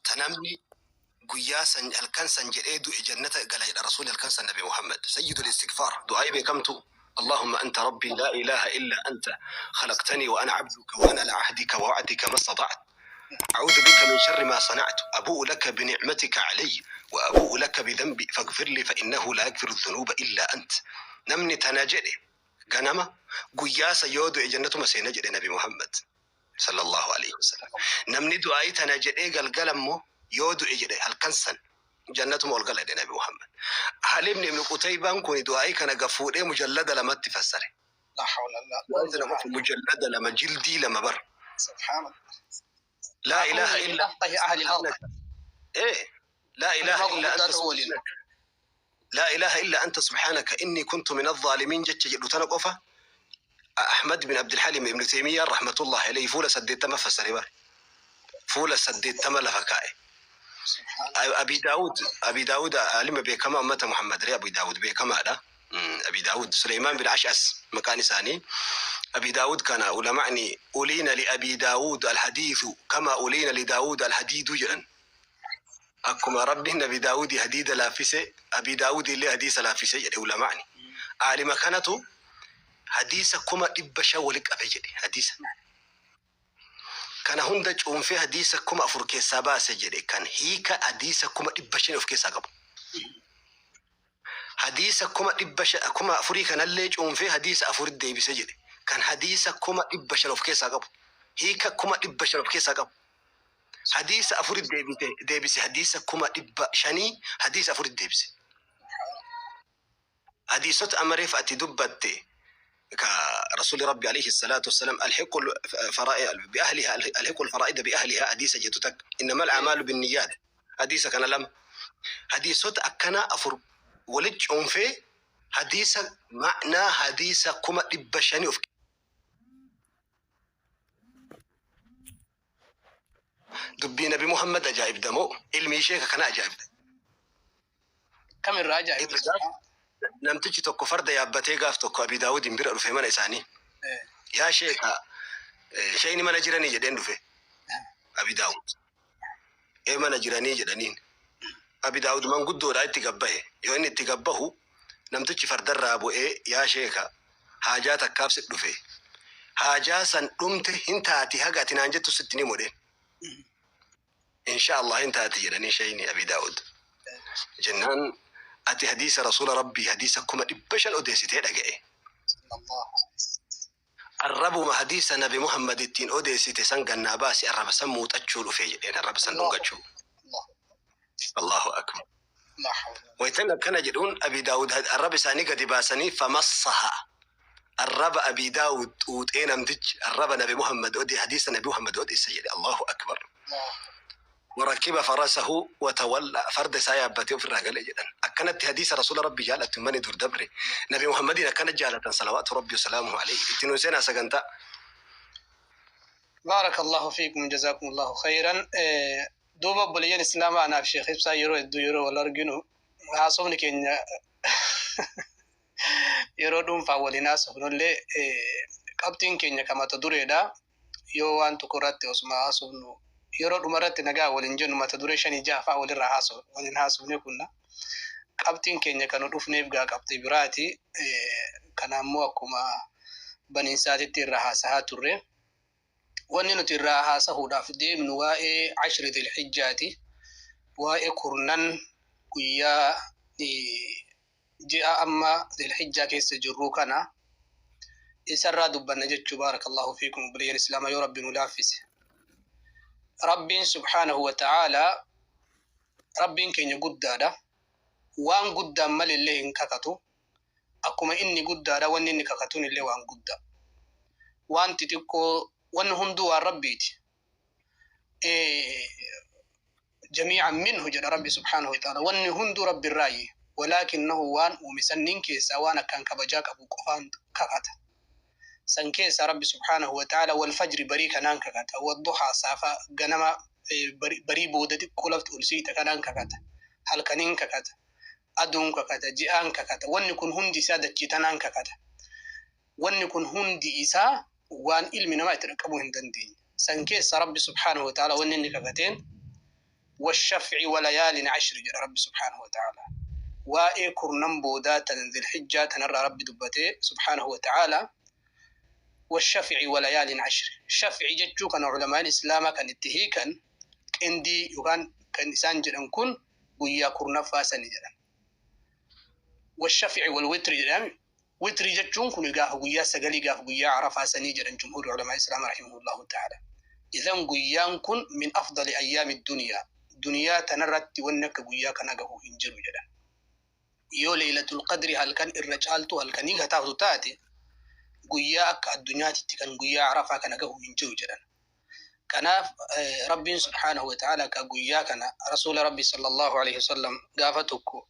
Ta namni guyyaa san halkan san jedhee du'e jannata gala jedha Rasuulli halkan san Nabi Muhammad. Sayyidul istighfaar du'aa'ii beekamtu. اللهم أنت ربي لا إله إلا أنت خلقتني وأنا عبدك وأنا على عهدك ووعدك ما استطعت أعوذ بك من شر ما صنعت أبوء لك بنعمتك علي وأبوء لك بذنبي فاغفر لي فإنه لا يغفر الذنوب إلا أنت. Namni tana jedhe ganama guyyaa san yoo du'e jannatuma seena jedhe Nabi Muhammad sallallahu alaihi wasallam. Namni du'aa'ii tana jedhee galgala immoo yoo du'e jedhe halkan san jannatuma ol gala jedhe Nabi Muhammad. Halimni Ibn Qutaybaan kun du'aa'ii kana gafuudhee mujallada lamatti fassare. La hawla la Wanti nama kun mujallada lama, jildii lama bar. Subhanallah. Laa ilaaha min illa afqahi ahli al-ard. Laa ilaaha Ulama illa anta gurguddaa ta'uu waliin. Laa ilaaha illa anta subhaanaka inni kuntu min adh-dhaalimiin jecha jedhu tana qofa Ahmad bin Abdul Halim ibn Taymiyyah rahmatullahi alayhi fuula 80 fassare bar. Fuula 80 lafa kaa'e. Subhanallah. Abi Daawud alima beekamaa ummata Muhammad ree Abi Daawud beekamaadha. Abi Daawud Suleymaan bin Ash'as maqaan isaanii. Abi Daawud kana ulama'ni uliina li Abi Daawud al-hadiithu kama uliina li Daawud al-hadiidu jedhan. Akkuma Rabbiin Abi Daawudi hadiida laaffise Abi Daawud illee hadiisa laaffise jedhe ulama'ni. Aalima kanatu hadiisa 500,000 walitti qabe jedhe hadiisa. Kana hunda cuunfee hadiisa 4,000 keessaa baase jedhe kan hiika hadiisa 500,000 of keessaa qabu. Hadiisa 500,000 4,000 kanallee cuunfee hadiisa afuritti deebise jedhe kan hadiisa 500,000 of keessaa qabu. Hiika 500,000 of keessaa qabu. Hadiisa afuritti deebise hadiisa 500,000 hadiisa afuritti deebise. Hadiisota amareef ati dubbatte ka Rasuuli Rabbi alayhi salaatu wassalam alhiqu faraa'i bi ahliha alhiqu alfaraa'ida bi ahliha hadiisa jettu takka innamal a'maalu binniyyaat hadiisa kana lama hadiisota akkanaa afur walitti cuunfee hadiisa ma'naa hadiisa 500,000 of dubbii Nabi Muhammad ajaa'ibda moo ilmi ishee ka kana ajaa'ibda. Kamirraa ajaa'ibda? Namtichi tokko farda yaabbatee gaaf tokko Abi Daawudiin bira dhufe mana isaanii. Yaa sheeka, sheekni mana jiranii jedheen dhufe. Abi Daawud. Ee mana jiranii jedhaniin. Abi Daawud manguddoodhaa itti gabbahe. Yoo inni itti gabbahu namtichi fardarraa bu'ee yaa sheeka haajaa takkaaf si dhufe. Haajaa san dhumte hin taati haga ati naan jettu sitti ni modheen. Insha Allah hin taati jedhanii sheekni Abi Daawud. Jennaan ati hadiisa Rasuula Rabbii hadiisa 500,000 odeessitee dhaga'e. Arrabuma hadiisa Nabi Muhammad ittiin odeessite san gannaa baasi arraba san muuxachuu dhufe jedheen arraba san dhungachuu. Allahu akbar. Waytan akkana jedhuun Abi Daawud arraba isaanii gadi baasanii famassaha. Arraba Abi Daawud xuuxee namtichi arraba Nabi Muhammad ode hadiisa Nabi Muhammad odeesse jedhe. Allahu akbar. Warakiba farasahu watawalla farda isaa yaabbatee ofirraa gale jedhan. Akkanatti hadiisa Rasuula Rabbi jaalatu mani dur dabre. Nabi Muhammadiin akkana jaalatan salawaatu Rabbi wasalaamuhu alayhi. Itti nuun seenaa sagantaa. Baarakallahu fiikum jazakumullahu khayran. Duuba obboleeyyan Islaamaa anaaf Sheekh Ibsaa yeroo hedduu yeroo wal arginu haasofni keenya yeroo dhuunfaa waliin haasofnullee qabxiin keenya ka mata dureedha. Yoo waan tokko irratti osuma haasofnu yeroo dhuma irratti nagaa waliin jennu mata duree shanii jaha fa'a walirraa waliin haasofne kunna. Qabxiin keenya kan nu dhufneef gaa qabxii biraati. Kana ammoo akkuma baniinsaatitti irra haasahaa turre. Wanni nuti irraa haasahuudhaaf deemnu waa'ee ashri Dhilhijjaati. Waa'ee kurnan guyyaa ji'a amma Dhilhijjaa keessa jirru kana isarraa dubbanna jechuu. Baarakallahu fiikum obboleeyyan Islaamaa yoo Rabbi nu laaffise. Rabbiin subhaanahu wa ta'aalaa Rabbiin keenya guddaadha. Waan guddaan malillee hin kakatu. Akkuma inni guddaadha wanni inni kakatuun illee waan guddaa. Waan xixiqqoo wanni hunduu waan Rabbiiti. Jamii'an minhu jedha Rabbi subhaanahu wa ta'ala. Wanni hunduu Rabbi irraayi. Walaakinnahu waan uume sanniin keessaa waan akkaan kabajaa qabu qofaan kakata. San keessaa Rabbi subhaanahu wa ta'ala wal fajri barii kanaan kakata. Wadduhaa saafa ganama barii booda xiqqoo lafti ol siita kanaan kakata. Halkaniin kakata. Aduun kakata. Ji'aan kakata. Wanni kun hundi isaa dachii tanaan kakata. Wanni kun hundi isaa waan ilmi namaa itti dhaqqabuu hin dandeenye. San keessa Rabbi subhaanahu wa ta'ala wanni inni kakateen Washafci walayaalin cashri jedha Rabbi subhaanahu wa ta'ala. Waa'ee kurnan boodaa tan Dhilhijjaa tanarraa Rabbi dubbatee subhaanahu wa ta'ala, washafci walayaalin cashri. Shafci jechuu kana culamaan islaamaa kan itti hiikan qindii yookaan kan isaan jedhan kun guyyaa kurnaffaa sani jedhan. Washafci walwitri jedhame. Witri jechuun kun gaafa guyyaa sagalii, gaafa guyyaa Arafaa sanii jedhan jumhuurri culamaa islaamaa rahimahullahu ta'ala. Idan guyyaan kun min afdali ayyaami duniyaa. Duniyaa tanarratti wanni akka guyyaa kana gahu hin jiru jedhan. Yoo Leeylatul Qadri halkan irra caaltu halkanii kataatu taate, guyyaa akka addunyaatitti kan guyyaa Arafaa kana gahu hin jiru jedhan. Kanaaf Rabbiin subhaanahu wa ta'ala ka guyyaa kana Rasuula Rabbi sallallahu alaihi wasallam gaafa tokko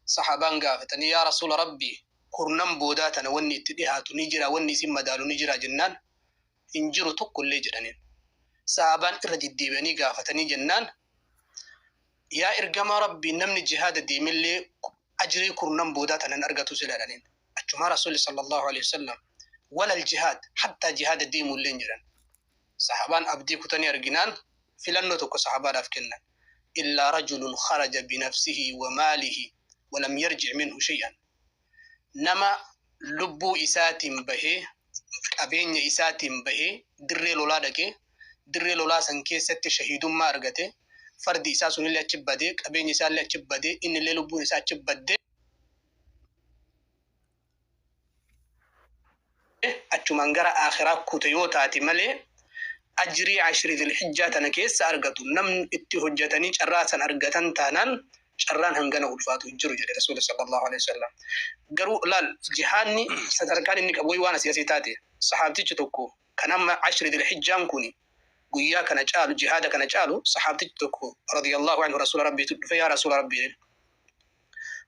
sahabaan gaafatanii, "Yaa Rasuula Rabbi, kurnan boodaa tana wanni itti dhihaatu ni jira, wanni isin madaalu ni jira?" jennaan, "Hin jiru tokkollee" jedhaniin. Sahabaan irra deddeebi'anii gaafatanii jennaan, "Yaa ergamaa Rabbii, namni jihaada deemillee ajrii kurnan boodaa tanan argatu sila?" jedhaniin. Achuma Rasuulli sallallahu alaihi wasallam, "Walal jihaad, hattaa jihaada deemullee?" jedhan. Sahabaan abdii kutanii arginaan filannoo tokko sahabaadhaaf kennan. Illaa rajulun kharaja binafsihi wa maalihi walam yarjic minhu shay'an. Nama lubbuu isaatiin bahee, qabeenya isaatiin bahee, dirree lolaa dhaqee, dirree lolaa san keessatti shahiidummaa argate, fardi isaa sunillee achi badee, qabeenya isaallee achi badee, innillee lubbuun isaa achi baddee, achumaan gara akhiraa kute yoo taate malee, ajrii ashri Dhilhijjaa tana keessa argatu namni itti hojjetanii carraa san argatan taanaan, carraan hangana ulfaatu hin jiru jedhe Rasuulli sallallahu alaihi wasallam. Garuu laal, jihaanni sadarkaan inni qabu waan asii asii taate, sahaabtichi tokko kan amma ashri Dhilhijjaan kuni guyyaa kana caalu, jihaada kana caalu, sahaabtichi tokko radiyallahu anhu Rasuula Rabbiitu dhufe, "Yaa Rasuula Rabbii,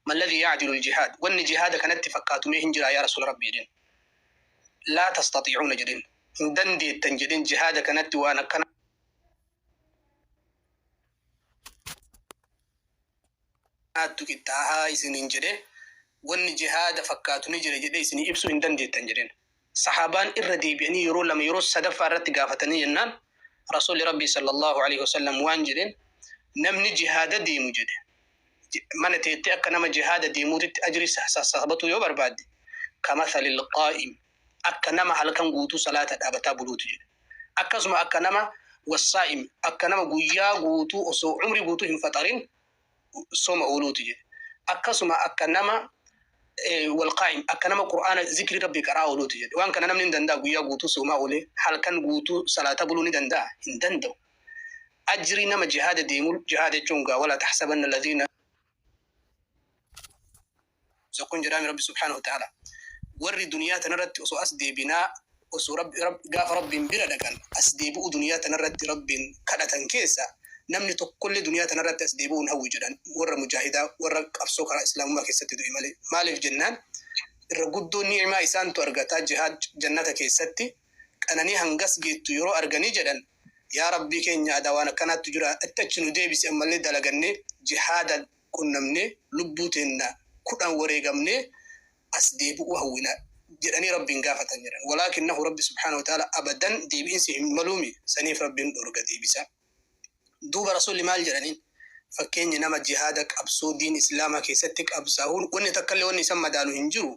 ma alladhi ya'dilu al-jihaad? Wanni jihaada kanatti fakkaatu mee hin jira, yaa Rasuula Rabbii?" jedheen. "Laa tastatiicuuna" jedheen, "Hin dandeettan" jedheen, jihaada kanatti waan akkana qixxaahaa isiniin jedhe, wanni jihaada fakkaatu ni jira jedhee isinii ibsuu hin dandeettan jedheen. Sahaabaan irra deebi'anii yeroo lama, yeroo sadaffaa irratti gaafatanii jennaan, Rasuulli Rabbii sallallahu alaihi wasallam waan jedheen, "Namni jihaada deemu," jedhe, "mana teettee akka nama jihaada deemuutitti ajri sassaabatuu yoo barbaadde, kamathalil qaa'im, akka nama halkan guutuu salaata dhaabataa buluutu," jedhe. "Akkasuma akka nama wassaa'im, akka nama guyyaa guutuu osoo umrii guutuu hin faxarin sooma ooluutu," jedhe. "Akkasuma akka nama walqaa'im, akka nama Qur'aana zikri Rabbii qaraa ooluutu," jedhe. Waan kana namni hin danda'a? Guyyaa guutuu soomaa oolee halkan guutuu salaata buluu ni danda'a? Hin danda'u. Ajrii nama jihaada deemu, jihaada jechuun gaa walaa taxsabanna alladhiina zakkuun jedhaami Rabbi subhaanahu wa ta'ala. Warri duniyaa tanarratti osoo as deebinaa, osoo Rabbi gaafa Rabbiin bira dhaqan as deebi'uu duniyaa tanarratti Rabbiin kadhatan keessa namni tokkollee duniyaa tanarratti as deebi'uu hin hawwu jedhan, warra mujaahidaa, warra qabsoo karaa islaamummaa keessatti du'e malee. Maaliif jennaan, irra guddoo ni'imaa isaantu argataa jihaad jannata keessatti qananii hangas geettu yeroo arganii jedhan, "Yaa Rabbii keenya, adaa waan akkanaattu jira, itti achi nu deebisi, ammallee dalagannee jihaada qunnamnee lubbuu teenna kudhan wareegamnee as deebi'uu hawwina," jedhanii Rabbiin gaafatan jedhan. Walaakinnahu Rabbi subhaanahu wa ta'ala abadan deebi'insi hin maluumi, saniif Rabbiin dhorga deebisa. Duuba Rasuulli maal jedhaniin? Fakkeenyi nama jihaada qabsoo diin islaamaa keessatti qabsaa'uun wanni takkallee wanni isan madaalu hin jiru.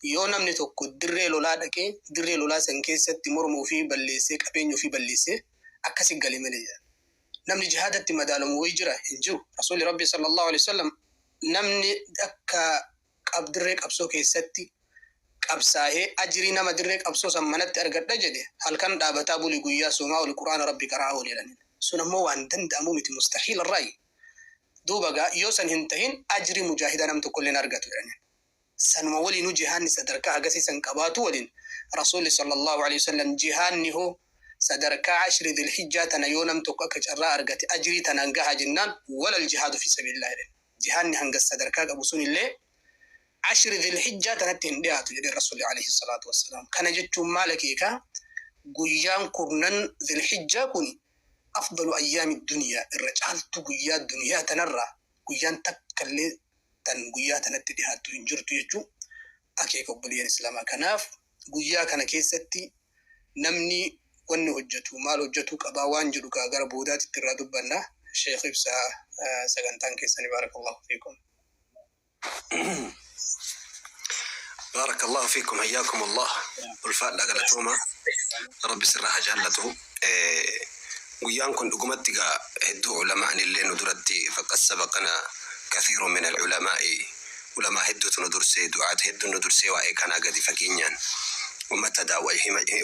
Yoo namni tokko dirree lolaa dhaqee, dirree lolaa san keessatti morma ofii balleessee, qabeenya ofii balleessee akkasi gale malee jedha. Namni jihaadatti madaalamu wayi jira? Hin jiru. Rasuulli Rabbi sallallahu alaihi wasallam namni akka dirree qabsoo keessatti qabsaa'ee ajrii nama dirree qabsoo san manatti argadha jedhe, halkan dhaabataa buli, guyyaa soomaa oli, Quraana Rabbi qaraa ooli jedhaniin. Sun ammoo waan danda'amu miti, mustahiil ra'yi. Duuba gaa yoo san hin tahin ajrii mujaahidaa nam tokkollee hin argatu jedhaniin. Sanuma waliinuu jihaanni sadarkaa hagasii san qabaatu waliin, Rasuulli sallallahu alaihi wasallam jihaanni hoo sadarkaa ashri Dhilhijjaa tana yoo nam tokko akka carraa argate ajrii tanaan gahaa jennaan, walal jihaadu fi sabiilillah jedhan. Jihaanni hanga sadarkaa qabu sunillee ashri Dhilhijjaa tanatti hin dhiyaatu jedhe Rasuulli alayhi salaatu wassalaam. Kana jechuun maal akeekaa? Guyyaan kurnan Dhilhijjaa kun afdalu ayyaami duniyaa, irra caaltu guyyaa duniyaa tanarraa guyyaan takkallee tan guyyaa tanatti dhiyaattu hin jirtu jechuu akeeka, obboleeyyan islaamaa. Kanaaf guyyaa kana keessatti namni wanni hojjetu maal hojjetuu qabaa waan jedhu gaa gara boodaatitti irraa dubbanna. Sheekh Ibsaa, sagantaan keessanii, baarakallahu fiikum. بارك الله فيكم، حياكم الله. Ulfaadha, galatooma. Rabbi sirraa haa jaallatu. Guyyaan kun dhugumatti gaa hedduu ulamaan illee nu duratti, فقد سبقنا كثير من العلماء, ulamaa hedduutu nu dursee, du'aata hedduu nu dursee, waa'ee kanaa gadi fageenyaan ummata daawwa,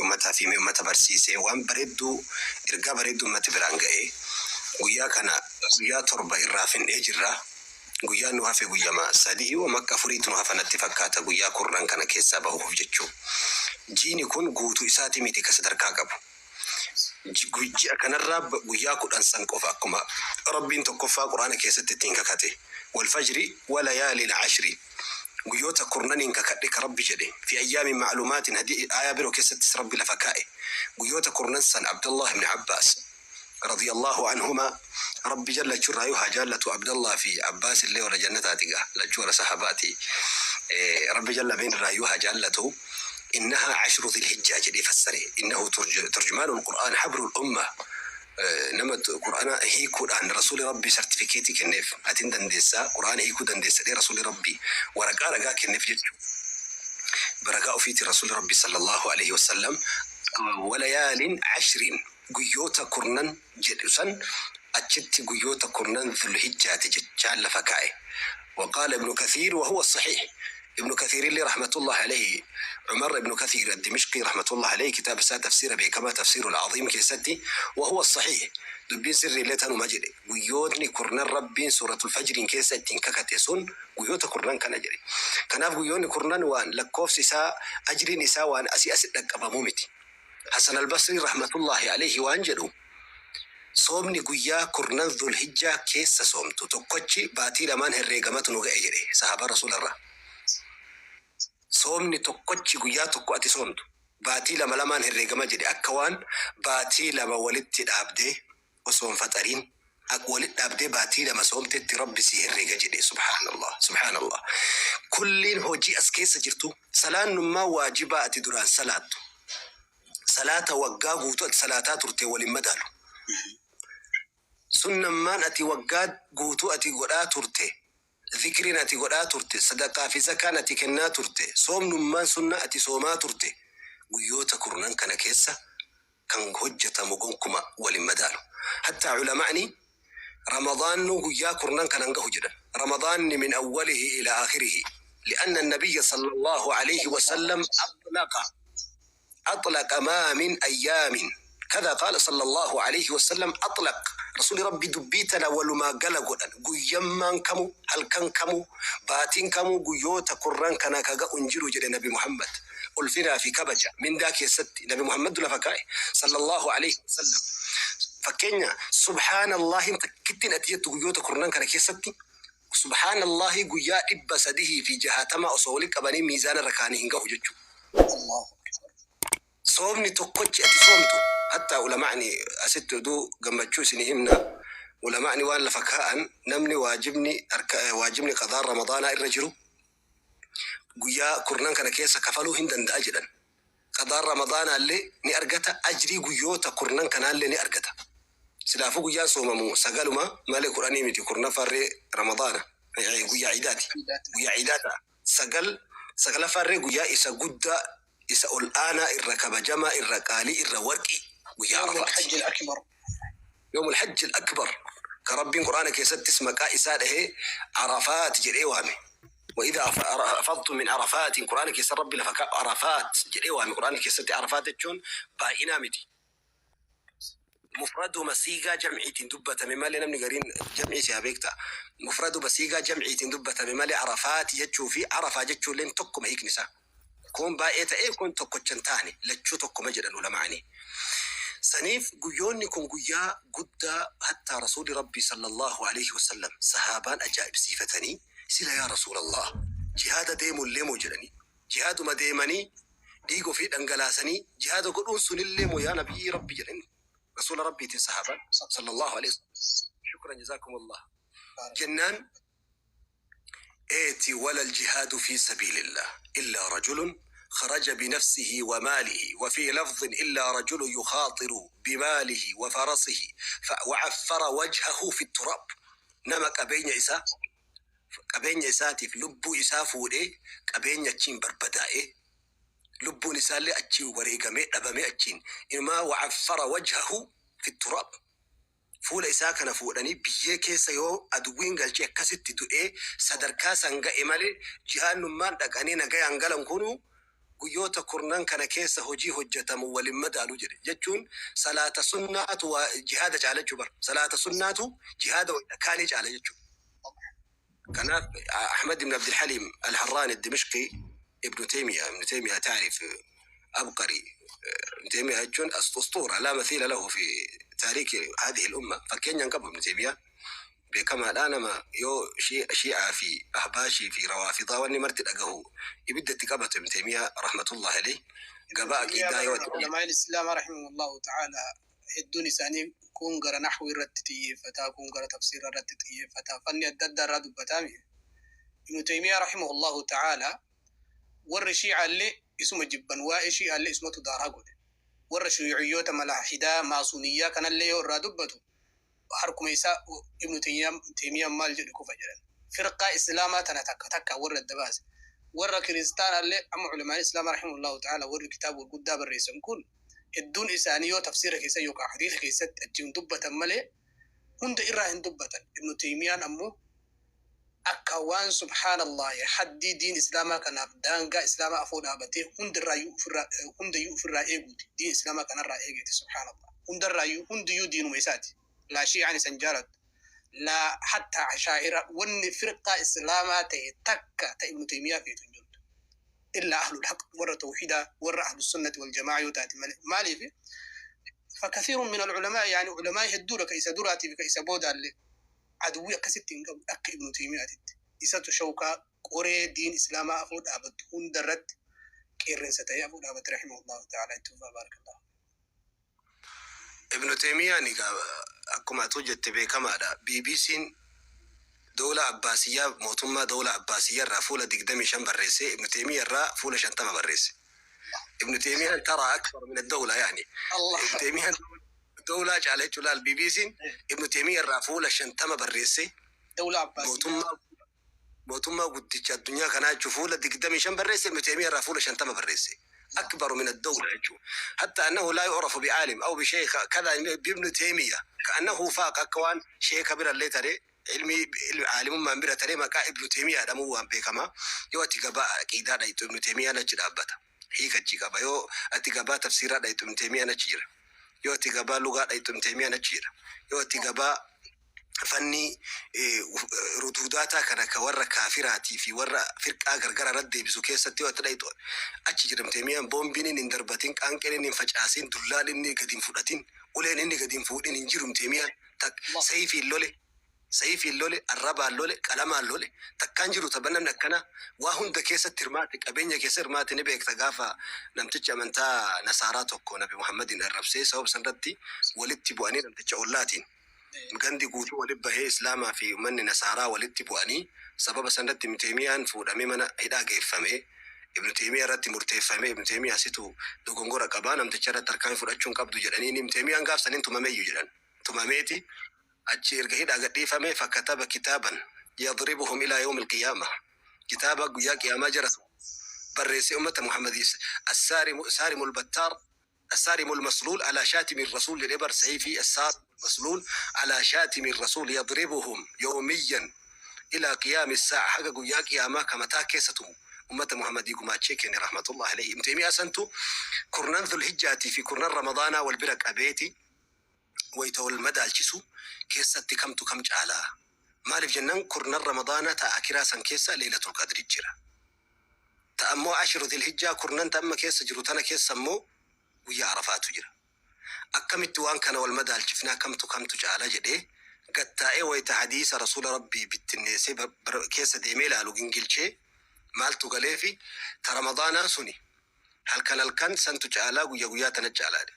ummataa fi ummata barsiisee, waan bareedduu, ergaa bareedduu ummati biraan ga'ee. Guyyaa kana guyyaa 7 irraa finnee jirra. Guyyaan nu hafe guyyama 3 wama akka afuriitu nu hafa natti fakkaata guyyaa 10 kana keessaa bahuuf jechuu. Jiini kun guutuu isaati miti ka sadarkaa qabu. Ji'a kanarraa guyyaa 10 san qofa, akkuma Rabbiin tokkoffaa Quraana keessatti ittiin kakate. والفجر وليال عشر, guyyoota kurnaniin kakadhe ka Rabbi jedhe. في أيام معلومات hadii aayaa biroo keessattis Rabbi lafa kaa'e. Guyyoota kurnan san Abdullah ibn Abbaas رضي الله عنهما, Rabbi jallachuu irraa yoo haa jaallatu, Abdallah fi Abbaas illee warra jannataati gaa, lachuu warra sahabaati. Rabbi jalla been irraa yoo haa jaallatu, إنها عشر ذي الحجة jedhee fassare. إنه ترجمان القرآن، حبر الأمة, nama Qur'aana hiikuudhaan Rasuuli Rabbi sartifikeetii kenneef. Atin dandeessaa, Qur'aana hiikuu dandeessa jedhee Rasuuli Rabbi waraqaa ragaa kenneef jechuudha. Barakaa ofiiti Rasuuli Rabbi صلى الله عليه وسلم وليال عشر, guyyoota kurnan jedhu san, achitti guyyoota kurnan Dhulhijjaati jechaan lafa kaa'e. وقال ابن كثير وهو الصحيح, ابن كثير اللي رحمة الله عليه, عمر ابن كثير الدمشقي رحمة الله عليه, كتاب سا تفسير بكما تفسير العظيم keessatti, وهو الصحيح, dubbiin sirrii illee tanuma jedhe. Guyyootni kurnan Rabbiin suuratul fajriin keessa ittiin kakate sun guyyoota kurnan kana jedhe. Kanaaf guyyoonni kurnan waan lakkoofsi isaa, ajriin isaa waan asii asi dhaqqabamuu miti. Hasan Albasrii رحمة الله عليه waan jedhu, soomni guyyaa kurnan Dhulhijjaa keessa soomtu tokkochi baatii lamaan herreegamatu nu ga'e jedhe sahaba Rasuularraa. Soomni tokkochi guyyaa tokko ati soomtu baatii lama lamaan herreegama jedhe, akka waan baatii 2 walitti dhaabdee osoo hin faxariin akka walitti dhaabdee baatii 2 soomtetti Rabbi si herreega jedhe. Subhaanallah, subhaanallah. Kulliin hojii as keessa jirtu, salaannummaa waajibaa ati duraan salaattu, salaata waggaa guutuu ati salaataa turte waliin madaalu. Sunnammaan ati waggaa guutuu ati godhaa turte, zikriin ati godhaa turte, sadaqaa fi zakaan ati kennaa turte, soomnummaan sunna ati soomaa turte, guyyoota kurnan kana keessa kan hojjetamu gonkuma waliin madaalu. Hattaa ulamaa'ni Ramadaannu guyyaa kurnan kanan gahu jedhan. Ramadaanni من أوله إلى آخره، لأن النبي صلى الله عليه وسلم أطلق ما من أيام، كذا قال صلى الله عليه وسلم. أطلق رسول ربي dubbiitana walumaa gala godhan. Guyyammaan kamu, halkan kamu, baatiin kamu guyyoota kurnan kana ka ga'u hin jiru jedhe Nabi Muhammad. Ulfinaa fi kabaja mindaa keessatti Nabi Muhammad lafa kaa'e صلى الله عليه وسلم. Fakkeenya, subhaanallahin takkittiin ati jettu guyyoota kurnan kana keessatti, subhaanallahi guyyaa 360 osoo walitti qabanii miizaana irra kaanii hin gahu jechuudha. Allahu akbar. Soomni tokkochi ati soomtu, hattaa ulamaani asitti oduu gammachuu isinii himna, ulamaani waan lafa kaa'an, namni waajibni harka waajibni qadaan Ramadaanaa irra jiru guyyaa kurnan kana keessa kafaluu hin danda'a jedhan. Qadaan Ramadaanaa illee ni argata, ajrii guyyoota kurnan kanaallee ni argata. Silaafuu guyyaan soomamu sagaluma malee 10 miti. Kurnaffaarree Ramadaana guyyaa iidaati. Guyyaa iidaa ta'a. Sagal, sagalaffaarree guyyaa isa guddaa, isa ol aanaa, irra kabajamaa, irra qaalii, irra warqii, guyyaa يوم Arafaati. الحج الأكبر. يوم الحج الأكبر ka Rabbiin Qur'aana keessattis maqaa isaa dhahee Arafaat jedhee waame. وإذا أفضتم من عرفات, Qur'aana keessa Rabbi lafa kaa'u Arafaat jedhee waame. Qur'aana keessatti Arafaat jechuun baay'inaa miti. Mufraduma siigaa jamciitiin dubbatame malee, namni gariin jamcii si haa beekta. Mufraduma siigaa jamciitiin dubbatame malee Arafaat jechuu fi Arafaa jechuulleen tokkuma hiikni isaa. Kun baay'ee ta'ee kun tokkocha hin taane, lachuu tokkuma jedhan ulamaani. Saniif guyyoonni kun guyyaa guddaa, hattaa Rasuuli Rabbii صلى الله عليه وسلم sahaabaan ajaa'ibsiifatanii, sila yaa Rasuulallah, jihaada deemullee moo jedhanii, jihaaduma deemanii dhiiga ofii dhangalaasanii jihaada godhuun sunillee moo yaa nabiyyi Rabbi jedhanii Rasuula Rabbiitiin sahaabaan صلى الله عليه وسلم. شكرا، جزاكم الله. Jennaan, eeti, ولا الجهاد في سبيل الله إلا رجل خرج بنفسه وماله، وفي لفظ إلا رجل يخاطر بماله وفرسه وعفر وجهه في التراب. Nama qabeenya isaa, qabeenya isaatiif lubbuu isaa fuudhee, qabeenya achiin barbadaa'ee, lubbuun isaallee achiin wareegamee dhabamee, achiin inumaa وعفر وجهه في التراب, fuula isaa kana fuudhanii biyyee keessa yoo aduwwiin galchee akkasitti du'ee sadarkaa san ga'e malee, jihaannummaan dhaqanii nagayaan galan kunu guyyoota 10n kana keessa hojii hojjetamu walin madaalu jedhe. Jechuun salaata sunnaatu waa jihaada caala jechuu bara. Salaata sunnaatu jihaada kaanii caala jechuu. Kanaaf Ahmad ibn Abdul Halim Al-Harrani Dimishqi, Ibnu Taymiya, Ibnu Taymiya تعرف عبقري ابن تيمية jechuun أسطورة لا مثيل له في تاريخ هذه الأمة. Fakkeenyaan qabu Ibnu Taymiyaa beekamaadha. Nama yoo shi'aa fi ahbaashii fi rawaafidaa wanni marti dhagahu ibiddatti qabatu Ibnu Taymiyaa رحمة الله عليه gabaa aqiidaa yoo علماء الإسلام رحمه الله تعالى hedduun isaanii kun gara naxwii irratti xiyyeeffataa, kun gara tafsiira irratti xiyyeeffataa, fanni adda addaa irraa dubbataami. Ibnu Taymiyaa رحمه الله تعالى warri shiicaallee isuma jibban, waa'ee shiicaallee isumatu daaraa godhe. Warra shuyuciyyoota, malaaxidaa, maasumiyyaa kanallee yoo irraa dubbatu harkuma isaa Ibnu Taymiyyaan maal jedhu kufa jedhan. Firqaa islaamaa tana takka takka warra adda baase. Warra kiristaanallee amma culamaan islaamaa رحمه الله تعالى warri kitaaba gurguddaa barreessan kun hedduun isaanii yoo tafsiira keessa yookaan hadiisa keessatti achiin dubbatan malee hunda irraa hin dubbatan. Ibnu Taymiyyaan ammoo akka waan سبحان الله haddii diin islaamaa kanaaf daangaa islaamaa afoo dhaabatee hundayyuu ofirraa eeguuti. Diin islaamaa kanarraa eegeeti, سبحان الله. Hundarraayyuu, hundiyyuu diinuma isaati. Laa shiicaan isan jaalatu. Laa hattaa ashaa'ira, wanni firqaa islaamaa ta'e takka ta Ibnu Taymiyaa feetu hin jirtu. إلا أهل الحق warra tawxiidaa, warra أهل السنة والجماعة yoo taate malee. Maaliif? فكثير من العلماء يعني علماء hedduudha ka isa duraatii fi ka isa boodaallee aduwwii akkasitti hin qabu akka Ibnu Taymiyaatitti. Isatu shawkaa qoree diin islaamaa afoo dhaabattu hundarratti qeerrensa ta'ee afoo dhaabatte رحمه الله تعالى. Itti fufaa, بارك الله. Ibnu Taymiyaan egaa akkuma atu jette beekamaadha. BBC'n dawla Abbaasiyyaa, mootummaa dawla Abbaasiyyaa irraa fuula 25 barreesse, Ibnu Taymiyaa irraa fuula 50 barreesse. Ibnu Taymiyaan ترى أكبر من الدولة يعني. Allah. Ibnu Taymiyaan dawlaa caala jechuudha. Laal, BBC'n Ibnu Taymiyaa irraa fuula 50 barreesse. Dawla Abbaasiyyaa. Mootummaa guddicha addunyaa kanaa jechuun fuula 25 barreesse, Ibnu Taymiyaa irraa fuula 50 barreesse. أكبر من الدولة jechuun. حتى أنه لا يعرف بعالم أو بشيخ كذا بابن تيمية، كأنه فاق akka waan sheeka bira illee taree ilmi caalimummaan bira taree maqaa Ibnu Taymiyaa dhamuu waan beekamaa. Yoo ati gabaa aqiidaa dhayxu Ibnu Taymiyaan achi dhaabbata. Hiika achi qaba. Yoo ati gabaa tafsiiraa dhayxu Ibnu Taymiyaan achi jira. Yoo ati gabaa lugaa dhayxu Ibnu Taymiyaan achi jira. Yoo ati gabaa fanni ruduudaataa kana ka warra kaafiraatii fi warra firqaa gargara irratti deebisu keessatti yoo ati dhayxu achi jira Ibnu Taymiyaan. Boombiin inni hin darbatin, qaanqeen inni hin facaasin, dullaan inni gadi hin fudhatin, uleen inni gadi hin fuudhin hin jiru. Ibnu Taymiyaan Allah. Sayfiin lole, sayfiin lole, arrabaan lole, qalamaan lole, takkaan jiru tapha namni akkana waa hunda keessatti hirmaate, qabeenya keessa hirmaate. Ni beekta, gaafa namtichi amantaa nasaaraa tokko Nabi Muhammadin arrabsee sababa sanarratti walitti bu'anii namticha ollaatiin gandi guutuu walitti bahee islaamaa fi uummanni nasaaraa walitti bu'anii, sababa sanarratti Ibnu Taymiyaan fuudhamee mana hidhaa geeffame. Ibnu Taymiyaa irratti murteeffame. Ibnu Taymiyaa situ dogongora qabaa, namticha irratti tarkaanfii fudhachuu hin qabdu jedhanii, Ibnu Taymiyaan gaaf saniin tumameeyyu jedhan. Tumameeti achi erga hidhaa gadhiifame فكتب كتابا يضربهم إلى يوم القيامة, kitaaba guyyaa qiyaamaa jira barreessee ummata Muhammadis الصارم الصارم البتار الصارم المسلول على شاتم الرسول jedhee bar sayfii الصارم المسلول على شاتم الرسول يضربهم يوميا إلى قيام الساعة, haga guyyaa qiyaamaa kamataa keessa tumu ummata Muhammadii gumaachee kenne رحمة الله عليه. Ibn Taymiyaa santu kurnan Dhulhijjaatii fi kurnan Ramadaanaa wal bira qabeeti wayita wal madaalchisu keessatti kamtu kam caalaa? Maaliif jennaan, kurnan Ramadaanaa ta'a akiraa san keessa Leelatul Qadri jira, ta ammoo ashiru Dhulhijjaa kurnan ta amma keessa jiru tana keessa ammoo guyyaa Arafaatu jira. Akkamitti waan kana wal madaalchifnaa, kamtu kamtu caala jedhee gattaa'ee wayita hadiisa rasuula rabbii bittinneessee keessa deemee ilaalu gingilchee maaltu galeefi, ta Ramadaanaa suni halkan halkan santu caalaa, guyya guyyaa tana caalaadhe.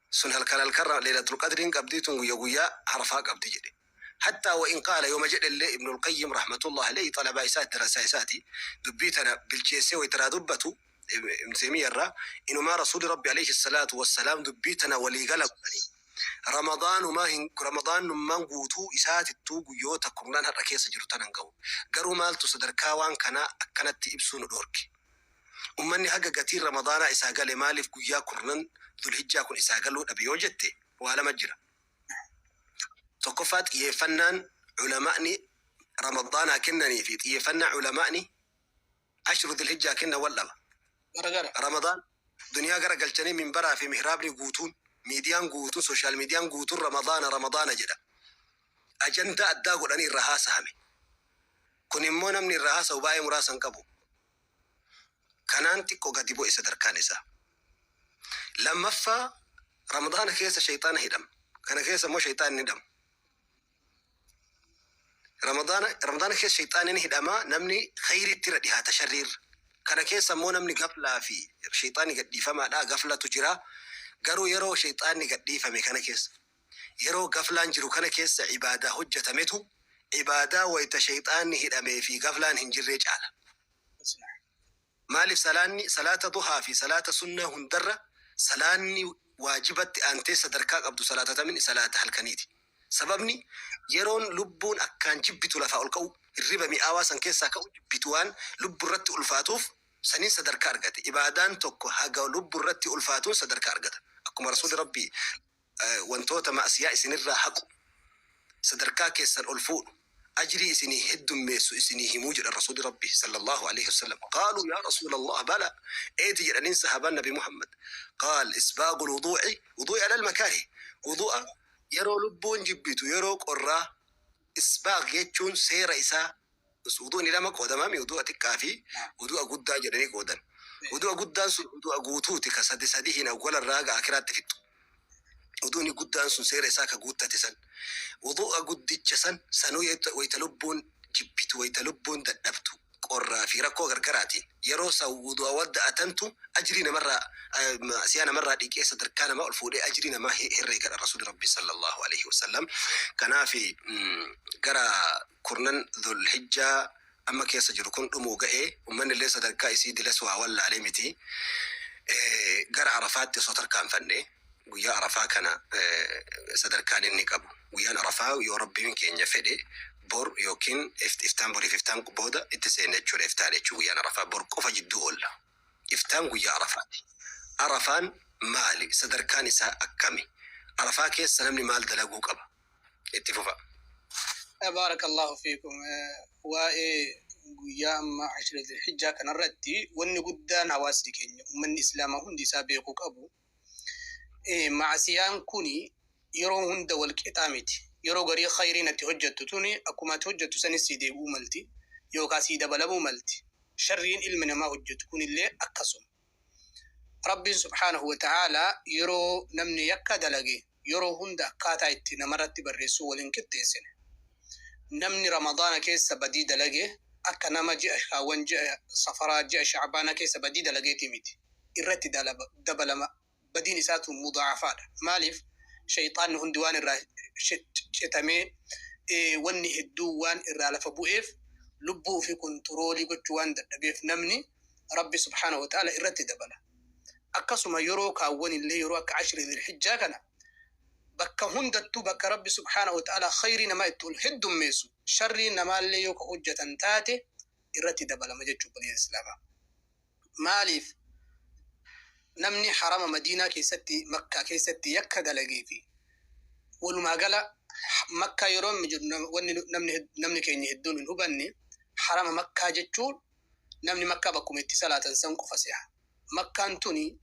Sun halkan halkan Leelatul Qadriin qabdii, tun guyya guyyaa Arafaa qabdi jedhe. حتى وإن قال يوم جد اللي ابن القيم رحمة الله عليه طلب إسات دراسة إساتي دبيتنا بالجيسي ويترى دبته. Ibn Taymiyyah irraa inumaa Rasuuli Rabbi alayhi salaatu wassalaam dubbii tana walii gala godhanii Ramadaanumaa hin Ramadaanummaan guutuu isaatittuu guyyoota kurnan har'a keessa jiru tana hin gahu. Garuu maaltu sadarkaa waan kanaa akkanatti ibsuu nu dhoorke? Ummanni haga gatiin Ramadaanaa isaa gale maaliif guyyaa kurnan Dhulhijjaa kun isaa galuu dhabe yoo jette waa lama jira. Tokkoffaa xiyyeeffannaan ulama'ni Ramadaanaa kennanii fi xiyyeeffannaa ulama'ni Ashru Dhulhijjaa kennan wal dhaba. Garagara. Ramadaan duniyaa gara galchanii minbaraa fi mihraabni guutuun, miidiyaan guutuun, social miidiyaan guutuun Ramadaana Ramadaana jedha. Ajandaa addaa godhanii irraa haasahame. Kun immoo namni irraa haasahu baay'ee muraasa hin qabu. Kanaan xiqqo gadi bu'e sadarkaan isaa. Lammaffaa Ramadaana keessa sheyxaana hidhama. Kana keessa immoo sheyxaanni hin hidhamu. Ramadaana keessa sheyxaanni ni hidhama, namni kheyriitti irra dhihaata sharrii irra. Kana keessa immoo namni gaflaa fi sheyxaanni gad dhiifamaadha, gaflatu jira. Garuu yeroo sheyxaanni gad dhiifame kana keessa, yeroo gaflaan jiru kana keessa ibaadaa hojjatametu ibaadaa wayta sheyxaanni hidhamee fi gaflaan hin jirree caala. Maaliif salaanni salaata duhaa fi salaata sunnaa hundarra salaanni waajibatti aantee sadarkaa qabdu salaata tamin salaata halkaniiti. Sababni yeroon lubbuun akkaan jibbitu lafaa ol ka'uu, hirriba mi'aawaa san keessaa ka'uu jibbitu waan lubburratti ulfaatuuf saniin sadarkaa argate. Ibaadaan tokko haga lubburratti ulfaatuun sadarkaa argata. Akkuma Rasuulli Rabbii wantoota ma'siyaa isinirraa haqu, sadarkaa keessan ol fuudhu, ajrii isinii heddummeessu isinii himuu jedhan Rasuulli Rabbii sallallaahu aleyhi wasallam. Qaaluu yaa Rasuulallaah balaa, eeti jedhaniin sahaabaan Nabi Muhammad. Qaal isbaagul wuduu'i, wuduu'i alal makaarih, wuduu'a yeroo lubbuun jibbitu, yeroo qorraa, isbaag jechuun seera isaa, wuduu'ni lama qoodamaami, wuduu'a xiqqaa fi wuduu'a guddaa jedhanii qoodan. Wuduu'a guddaan sun wuduu'a guutuuti ka sadi sadihiin awwala irraa haga aakhiraatti fixxu. Wuduu'ni guddaan sun seera isaa ka guuttate san. Wuduu'a guddicha san sanuu wayta lubbuun jibbitu, wayta lubbuun dadhabdu, qorraa fi rakkoo gargaraatiin yeroo san wuduu'a wadda'atantu ajrii namarraa ma'siyaa namarraa dhiqee sadarkaa namaa ol fuudhee ajrii namaa herreegadha Rasuulli Rabbii sallallaahu aleyhi wasallam. Kanaafi gara kurnan Dhul-Hijjaa amma keessa jiru kun dhumuu ga'e, ummannillee sadarkaa isii dilas waa wallaalee miti. Gara Arafaatti osoo tarkaanfanne, guyyaa Arafaa kana sadarkaan inni qabu. Guyyaan Arafaa yoo Rabbiin keenya fedhe bor yookiin iftaan boriif iftaan booda itti seenna jechuudha. Iftaan jechuun guyyaan Arafaa bor qofa jidduu oolla. Iftaan guyyaa Arafaati. Arafaan maali? Sadarkaan isaa akkami? Arafaa keessa namni maal dalaguu qaba? Itti fufa. Baarakallahu fiikum. Waa'ee guyyaa amma ashira Zilhijjaa kanarratti wanni guddaan hawaasni keenya ummanni Islaamaa hundi isaa beekuu qabu ma'asiyaan kuni yeroo hunda wal qixaa miti. Yeroo garii khayriin ati hojjattu tuni akkuma ati hojjattu sanis sii deebi'uu malti yookaa sii dabalamuu malti. Sharriin ilmi namaa hojjatu kunillee akkasuma. Rabbiin subhaanahu wa ta'aalaa yeroo namni yakka dalage yeroo hunda akkaataa itti namarratti barreessuu wal hin qixxeessine. Namni Ramadaana keessa badii dalage akka nama ji'a kaawwan ji'a Safaraa, ji'a Sha'baanaa keessa badii dalageetii miti. Irratti dabalama badiin isaa tun mudaafaadha. Maaliif? Sheyxaanni hundi waan irraa citamee wanni hedduun waan irraa lafa bu'eef lubbuu ufii kontiroolii gochuu waan dadhabeef namni Rabbi subhaanahu wa ta'aala irratti dabala. Akkasuma yeroo kaawwanillee yeroo akka ashri Dhulhijjaa kana bakka hundattuu bakka Rabbi subhaanahu wa ta'aala khayrii namaa itti ol heddummeessu sharrii namaallee yoo ka hojjatan taate irratti dabalama jechuu obboleeyyan Islaamaa. Maaliif namni harama Madiinaa keessatti Makkaa keessatti yakka dalagee fi walumaa gala Makkaa yeroo amma jedhu wanni namni keenya hedduun hin hubanne harama Makkaa jechuun namni Makkaa bakkuma itti salaatan san qofa seha. Makkaan tuni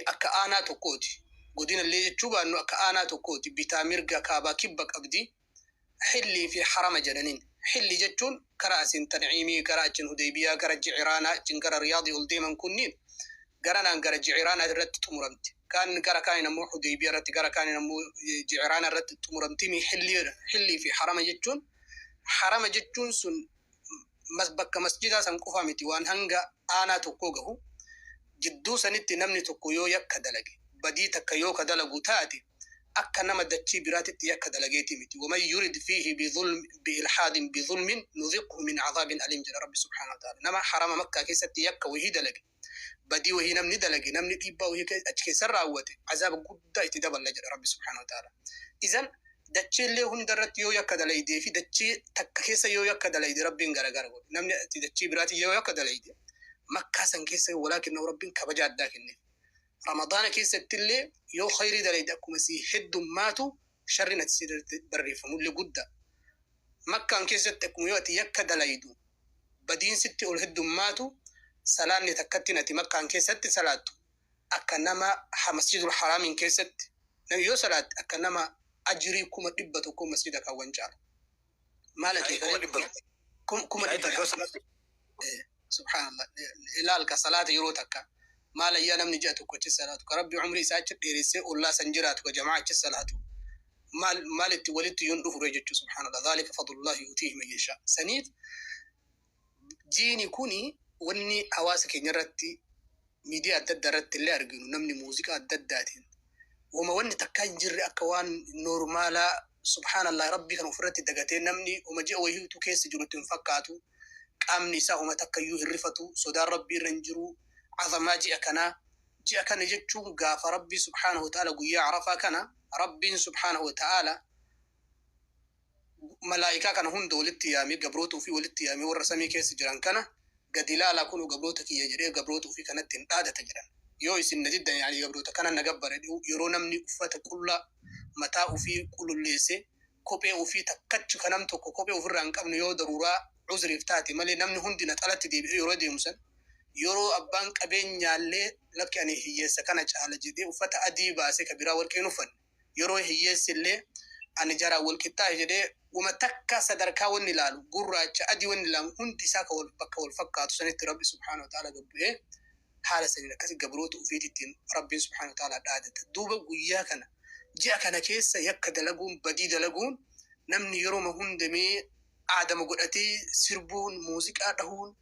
akka aanaa tokkooti. Godina illee jechuu baannu akka aanaa tokkooti. Bitaa mirga kaabaa kibba qabdi. Hillii fi harama jedhaniin. Hilli jechuun kara asiin Tan'iimii, gara achiin Hudeybiyaa, gara Ji'iraanaa, achiin gara Riyaadii ol deeman kunniin garanaan gara Ji'iraanaa irratti xumuramti. Kaan gara kaaniin ammoo Hudeybiyaa irratti, gara kaaniin ammoo Ji'iraanaa irratti xumuramti. Hillii fi harama jechuun harama jechuun sun bakka masjidaa san qofaa miti waan hanga aanaa tokkoo gahu. Jidduu sanitti namni tokko yoo yakka dalage, badii takka yoo ka dalagu taate akka nama dachii biraatitti yakka dalageetii miti. Waman yurid fiihi bi-ilhaadin bi-zulmin nuziqhu min azaabin aliim jedha Rabbi subhaanahu wa ta'aala. Nama harama Makkaa keessatti yakka wahii dalage Badii wahii namni dalage, namni dhiibbaa wahii achi keessa raawwate, azaaba guddaa itti daballa jedha Rabbi subhaanahu wa ta'ala. Izan dachiillee hunda irratti yoo yakka dalaydee fi dachii takka keessa yoo yakka dalayde, Rabbiin garagara godhe. Namni dachii biraati yoo yakka dalayde, Makkaa san keessa walaakinna Rabbiin kabaja addaa kenneef. Ramadaana keessatti illee yoo khayrii dalayde, akkuma si heddummaatu sharri ati si barreeffamullee guddaa. Makkaan keessatti akkuma yoo ati yakka dalaydu badiin sitti ol heddummaatu, salaanni takkatti ati Makkaan keessatti salaattu akka nama Masjidul Haraamiin keessatti namni yoo salaatte akka nama ajirii 100,000 masjida kaawwan caala. Maal akeeka? 100,000. Subhaanallah. Ilaalka salaata yeroo takka. Maal ayyaa namni ji'a tokko achi salaatu? Ka Rabbi umrii isaa achi dheeressee ollaa san jiraatu, ka jamaa achi salaatu. Maal maal itti walitti yoon dhufu jechuu, subhaanallah. Dhaalika fadlullahi yutiihi man yashaa. Saniif jiini kuni wanni hawaasa keenya irratti miidiyaa adda addaa irratti illee arginu, namni muuziqaa adda addaatiin wama wanni takka hin jirre akka waan normaalaa, subhaanallah, Rabbii kan ofirratti dagatee, namni uma ji'a wayiitu keessa jirutti hin fakkaatu. Qaamni isaa uma takka iyyuu hin rifatu, sodaan Rabbii irra hin jiru. Azamaa ji'a kanaa, ji'a kana jechuun gaafa Rabbii subhaanahu wa ta'ala guyyaa Arafaa kana Rabbiin subhaanahu wa ta'ala malaa'ikaa kana hunda walitti yaamee, gabroota ofii walitti yaamee, warra samii keessa jiran kana gadi ilaalaa, kunuu gabroota kiyya jedhee gabroota ofii kanatti hin dhaadata jedhan. Yoo isin na diddan, yaani gabroota kana na gabbare, yeroo namni uffata qullaa mataa ofii qululleesse, kophee ofii takkachu kan nam tokko kophee ofirraa hin qabne yoo daruuraa uzriif taate malee, namni hundi na xalatti deebi'ee yeroo deemu san, yeroo abbaan qabeenyaallee lakki ani hiyyeessa kana caala jedhee uffata adii baasee ka biraa warqeen uffanne, yeroo hiyyeessi illee ani jaraan wal qixxaahe jedhee wama takka sadarkaa wanni ilaalu, gurraacha adii wanni ilaalu, hundi isaa ka wal bakka wal fakkaatu sanitti Rabbi subhaanahu wa ta'ala gabbu'ee haala saniin akkasi gabroota ofiitittiin Rabbiin subhaanahu wa ta'ala dhaadata. Duuba guyyaa kana, ji'a kana keessa yakka dalaguun, badii dalaguun, namni yeroo hundamee aadama godhatee sirbuun, muuziqaa dhahuun,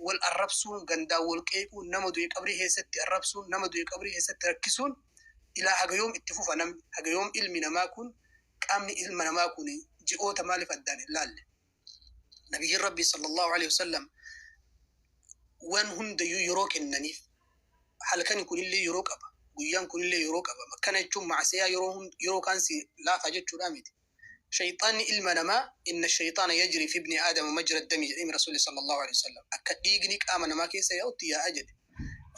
wal arrabsuun, gandaan wal qeequun, nama du'e qabrii keessatti arrabsuun, nama du'e qabrii keessatti rakkisuun, ilaa haga yoom itti fufa namni? Haga yoom ilmi namaa kun, qaamni ilma namaa kun ji'oota maaliif addaan hin laalle? Nabiyyiin Rabbii sallallahu alaihi wasallam waan hundayyuu yeroo kennaniif, halkan kunillee yeroo qaba, guyyaan kunillee yeroo qaba. Akkana jechuun macasiyaa yeroo kaan si laafa jechuudha miti. Shayxaanni ilma namaa, inna shayxaana yajri fi ibni aadama majra dami jedhee Rasuulli sallallahu alaihi wasallam, akka dhiigni qaama namaa keessa yaa'utti yaa'a jedhe.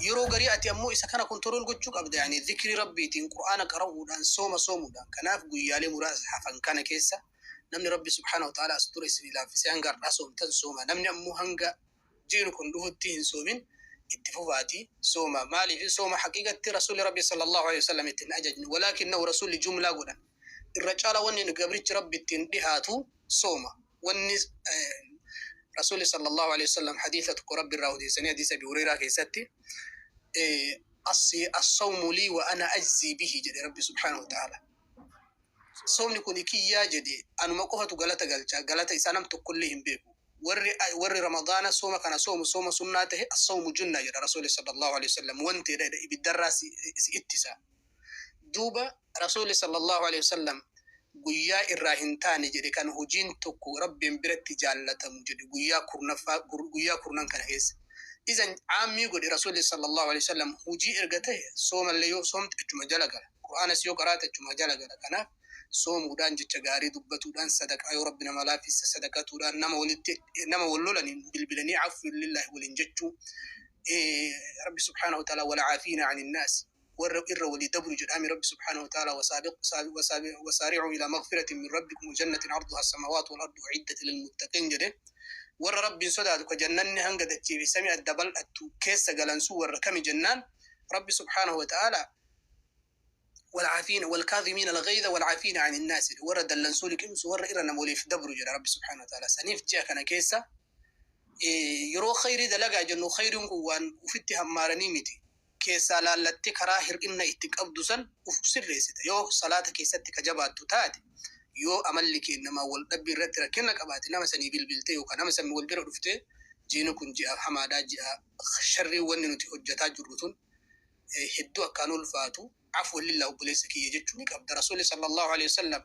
Yeroo garii ati ammoo isa kana control gochuu qabda, yaani zikrii Rabbiitiin, Qur'aana qara'uudhaan, sooma soomuudhaan. Kanaaf guyyaalee muraasa hafan kana keessa namni Rabbi subhaanahu wa ta'ala as dura isin laaffisee hanga har'aa soomtan sooma. Namni ammoo hanga jiinu kun dhufutti hin soomin, itti fufaati sooma. Maaliif sooma? Haqiiqatti Rasuulli Rabbi sallallahu alaihi wasallam ittiin ajajni, walaakinnahu Rasuulli jumlaa godhan. Irra caala wanni gabrichi Rabbi ittiin dhihaatu sooma. Wanni Rasuulli sallallahu alaihi wasallam hadiisa tokko Rabbi irraa odeessanii, hadiisa Abi Hureyraa keessatti, "Assawmu lii wa ana ajzii bihi" jedhe Rabbi subhaanahu wa ta'ala. Soomni kun kiyyaa jedhe, anuma qofatu galata galcha, galata isaa nam tokkollee hin beeku. Warri Ramadaana sooma kana soomu, sooma sunnaa tahe, "Assawmu junna" jedha Rasuulli sallallahu alaihi wasallam, wanti jedha ibiddarraa si ittisa. Duuba Rasuulli sallallahu alaihi wasallam guyyaa irraa hin taane jedhe kan hojiin tokko Rabbiin biratti jaallatamu jedhe guyyaa kurnaffaa, guyyaa kurnan kana keessa. Izan caammii godhe Rasuulli sallallahu alaihi wasallam. Hojii erga ta'e, soomallee yoo soomte achuma jala gala. Qur'aanas yoo qaraate achuma jala gala. Kanaaf soomuudhaan, jecha gaarii dubbatuudhaan, sadaqaa yoo Rabbi nama laaffise sadaqatuudhaan, nama walitti nama wal lolaniin bilbilanii "Afu lillahi" waliin jechuu, Rabbi subhaanahu wa ta'ala "Walcaafiina ani innaas", warra irra walii dabru jedhami Rabbi subhaanahu wa ta'ala. "Wasaari'uu ilaa magfiratin min rabbikum wa jannatin arduha as-samaawaatu wal ardu uiddat lilmuttaqiin" jedhe. Warra Rabbiin sodaatu ka jannanni hanga dachee fi samii adda bal'attu keessa galansuu warra kami jennaan, Rabbi subhaanahu wa ta'ala "والعافين والكاظمين الغيظ والعافين عن الناس", warra dallansuu liqimsu, warra irra nama waliif dabru jedha Rabbi subhaanahu wa ta'ala. Saniif ji'a kana keessa yeroo khayrii dalagaa jennu, khayriin kun waan ufitti hammaaranii miti. Keessaa laallattee karaa hir'inna itti qabdu san uf sirreessita. Yoo salaata keessatti ka jabaattu taate, yoo amalli kee namaa wal dhabbii irratti rakkina qabaate, nama sanii bilbiltee yookaan nama sanii wal bira dhuftee, jiini kun ji'a hamaadhaa, ji'a sharrii, wanni nuti hojjetaa jirru tun hedduu akkaan ulfaatu, "Afwan lillah, obboleessa kiyya" jechuu ni qabda. Rasuulli sallallahu alaihi wasallam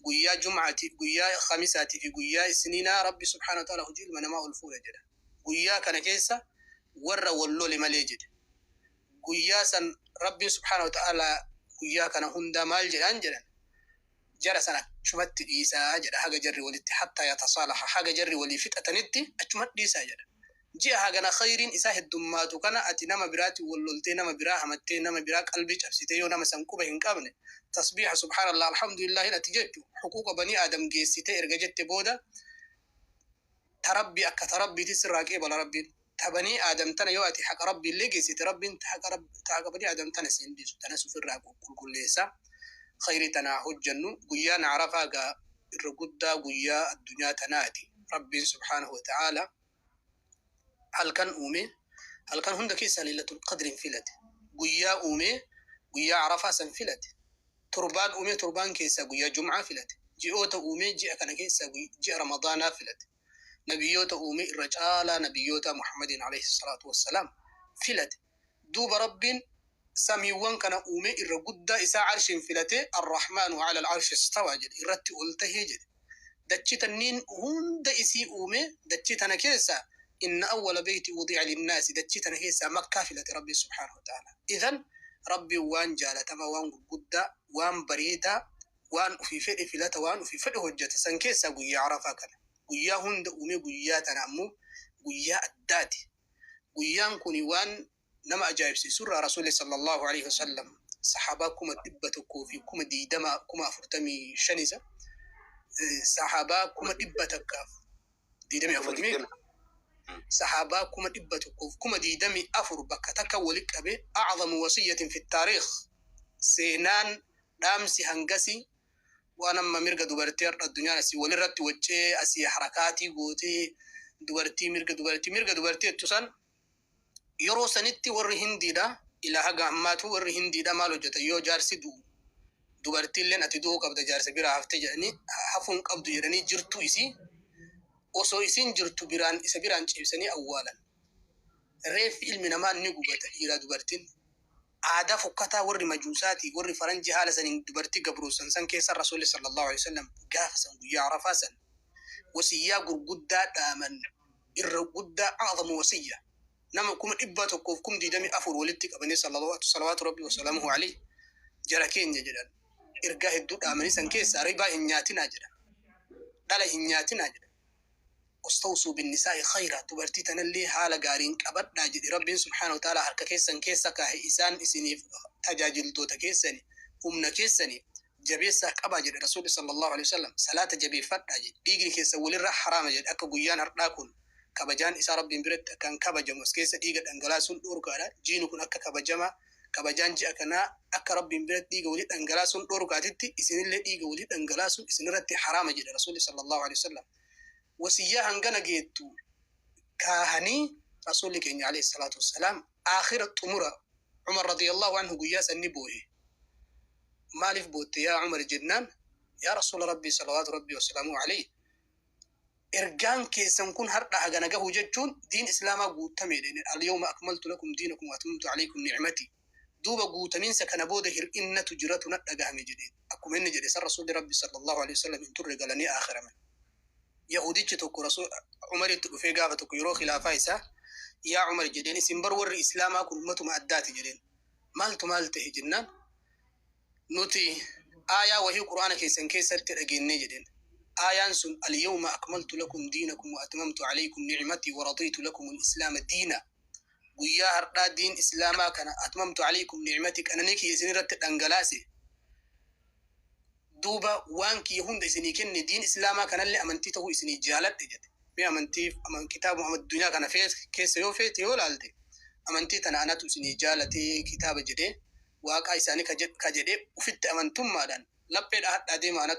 guyyaa Jum'aati, guyyaa Khamisaatii fi guyyaa Isniinaa Rabbi subhaanahu wa ta'ala hojii ilma namaa ol fuudha jedha. Guyyaa kana keessa Warra wal lole malee jedhe. Guyyaa san Rabbiin subhaanahu wa ta'aalaa guyyaa kana hundaa maal jedhaan jedhan? Jara san achumatti dhiisaa jedha, haga jarri walitti, hattaa yatasaalaha, haga jarri walii fixatanitti achumatti dhiisaa jedha. Ji'a hagana khayriin isaa heddummaatu kana ati nama biraatiin wal loltee, nama biraa hamattee, nama biraa qalbii cabsitee, yoo nama san quba hin qabne, tasbiiha subhaanallah alhamdulillahin ati jechu huquuqa banii aadam geessitee erga jette booda, ta Rabbii akka ta Rabbiiti sirraa qeebala Rabbiin. Ta banii aadam tana yoo ati haqa Rabbii illee geessite, Rabbiin ta haqa banii aadam tana siin dhiisu. Tanas ofirraa qulqulleessa. Khayrii tanaa hojjannu. Guyyaan Arafaa gaa irra guddaa guyyaa addunyaa tanaati. Rabbiin subhaanahu wa ta'aala halkan uume, halkan hunda keessaa Lailatul Qadrin filate. Guyyaa uume, guyyaa Arafaa san filate. Torbaan uume, torbaan keessaa guyyaa Jum'aa filate. Ji'oota uume, ji'a kana keessaa ji'a Ramadaanaa filate. Nabiyyoota uume, irra caalaa nabiyyoota Muhammadin alayhi salaatu wassalaam filate. Duuba Rabbiin samiiwwan kana uume, irra guddaa isaa arshiin filate. Arrahmaanu ala al-arshi istawaa jedhe, irratti ol tahee jedhe. Dachi tanniin hunda isii uume, dachi tana keessa inna awwala beeyti wudi'a linnaasi, dachi tana keessaa Makkaa filate Rabbiin subhaanahu wa ta'ala. Idan Rabbiin waan jaalatama, waan gurguddaa, waan bareedaa, waan ufii fedhe filata, waan ufii fedhe hojjeta. San keessaa guyyaa Arafaa kana, guyyaa hunda uume, guyyaa tana ammoo guyyaa addaati. Guyyaan kun waan nama ajaa'ibsiisurraa Rasuulli sallallahu alaihi wasallam sahaabaa 120,000, 45,000 isa sahaabaa 124,000. 20,000. Sahaabaa 124,000 bakka takka walitti qabe. Aczamu wasiyyatin fi taariikh, seenaan dhaamsi hangasi waan amma mirga dubartii har'a addunyaan asii walirratti waccee, asii harakaatii gootee, dubartii, mirga dubartii, mirga dubartii jettu san, yeroo sanitti warri Hindiidha, ilaa haga ammaatu warri Hindiidha maal hojjetan? Yoo jaarsi du'u, dubartiilleen ati du'uu qabda, jaarsa biraa hafte jedhanii, hafuun qabdu jedhanii, jirtu isii osoo isiin jirtu biraan isa biraan ciibsanii awwaalan. Reeffi ilmi namaa ni gubata, dhiiraa dubartiin. Aadaa fokkataa warri majuusaati, warri faranjii haala saniin dubartii gabroossan san keessa Rasuulli sallallahu alaihi wasallam gaafa san guyyaa Arafaa san wasiyyaa gurguddaa dhaaman, irra guddaa aczamu wasiyya, nama 124,000 walitti qabanii, salawaatu rabbi wasalaamuhu alayhi, jara keenya jedhan, ergaa hedduu dhaamanii. San keessa ribaa hin nyaatinaa jedhan, dhala hin nyaatinaa jedhan, wastawsuu binnisaa'i khayra, dubartii tanallee haala gaariin qabadhaa jedhe. Rabbiin subhaanahu wa ta'ala harka keessan keessa kaahe, isaan isiniif tajaajiltoota keessani, humna keessani, jabeessaa qabaa jedhe Rasuulli sallallahu alaihi wasallam. Salaata jabeeffadhaa jedhe. Dhiigni keessan walirra haraama jedhe. Akka guyyaan har'aa kun kabajaan isaa Rabbiin biratti akkaan kabajamu, as keessa dhiiga dhangalaasuun dhorkaadha. Jiini kun akka kabajama, kabajaan ji'a kanaa akka Rabbiin biratti dhiiga walii dhangalaasuun dhorkaatitti, isinillee dhiiga walii dhangalaasuun isinirratti haraama jedhe Rasuulli sallallahu alaihi wasallam. Wasiyyaa hangana geettu kaahanii Rasuulli keenya alayhi salaatu wassalaam aakhira xumura. Umar radiyallahu anhu guyyaa sanni boohe. Maaliif bootte yaa Umar jennaan, yaa Rasuula Rabbii salawaatu Rabbii wasalaamu alayhi, ergaan keessan kun har'a hagana gahu jechuun diin Islaamaa guutameedha. Alyawma akmaltu lakum diinakum wa atmamtu alaykum ni'mati. Duuba guutamiinsa kana booda hir'innatu jiratu na dhagahame jedhe. Akkuma inni jedhe san Rasuulli Rabbi sallallahu alaihi wasallam hin turre, galanii aakhiraman. Yahudichi tokko Rasul Umaritti dhufee gaafa tokko yeroo khilaafaa isaa, yaa Umar jedheen, isin bar warri Islaamaa kun ummatuma addaati jedheen. Maaltu maal ta'e jennaan, nuti aayaa wahii Qur'aana keessan keessatti dhageennee jedheen. Aayaan sun alyawma akmaltu lakum diinakum wa atmamtu alaykum ni'matii wa radiitu lakum al-islaama diina. Guyyaa har'aa diin Islaamaa kana, atmamtu alaykum ni'matii, qananii kiyya isin irratti dhangalaase, duuba waan kiyya hunda isinii kenne, diin Islaamaa kanallee amantii ta'uu isinii jaaladhe jedhe. Mee amantii kitaaba addunyaa kana keessa yoo feete yoo laalte, amantii tana anatu isinii jaalatee kitaaba jedhee, waaqaa isaanii ka jedhee ufitti amantummaadhaan lapheedha hadhaa deema anatu.